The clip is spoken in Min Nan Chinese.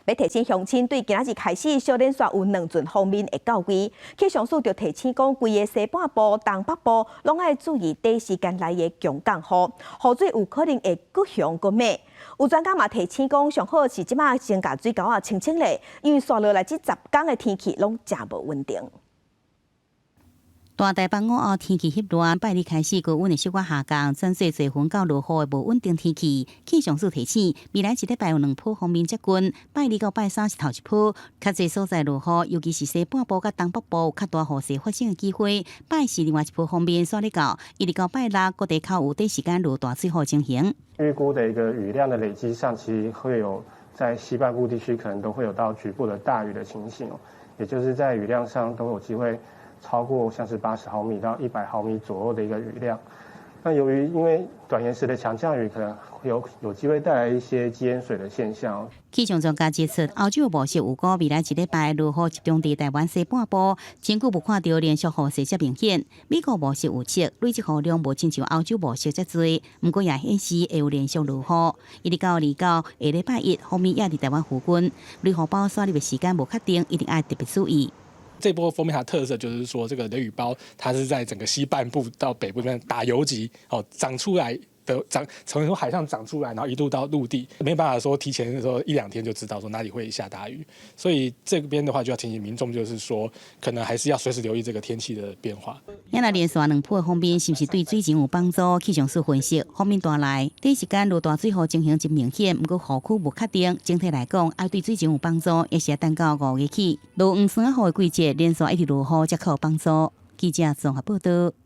欲提醒鄉親對今仔日開始，小連續有兩陣鋒面會到位。氣象署就提醒講，規个西半部、東北部攏愛注意短時間內的強降雨，雨水有可能會閣凶閣猛。有專家嘛提醒講，上好是這馬先共水溝仔清清咧，因為紲落來這10工的天氣攏誠無穩定。大台北午後天氣翕亂，拜二開始高溫會小可下降，轉做濟雲到落雨的無穩定天氣。氣象署提醒，未來一禮拜有兩波鋒面接近，拜二到拜三是頭一波，較濟所在落雨，尤其是西半部佮東北部有較大雨勢發生的機會。拜四另外一波鋒面煞咧到，一直到拜六各地較有短時間落大水雨情形。預估的一個雨量的累積上，其實會有在西半部地區可能都會有到局部的大雨的情形哦，也就是在雨量上都有機會超過像是80毫米到100毫米左右的一個雨量。那由於因為短延時的強降雨，可能會有機會帶來一些積淹水的現象。氣象專家指出，歐洲模式預估未來一禮拜落雨集中佇台灣西半部，真久無看著連續雨勢遮明顯。美國模式預測累積雨量無親像歐洲模式遮濟，毋過也顯示會有連續落雨。一直到29下禮拜一，鋒面也佇台灣附近，雷雨包煞入的時間無確定，一定愛特別注意。這波鋒面它的特色就是說，這個雷雨包它是在整個西半部到北部這邊打游擊，哦，長出來的長從海上長出來，然後一路到陸地，沒辦法說提前說一兩天就知道說哪裡會下大雨，所以這邊的話就要提醒民眾，就是說可能還是要隨時留意這個天氣的變化。若連續兩波鋒面是毋是對水情有幫助？氣象署分析，鋒面帶來短時間落大水雨情形真明顯，毋過雨區無確定。整體來講，愛對水情有幫助，也是愛等到5月起落黃霜雨的季節，連續一直落雨才較有幫助。記者綜合報道。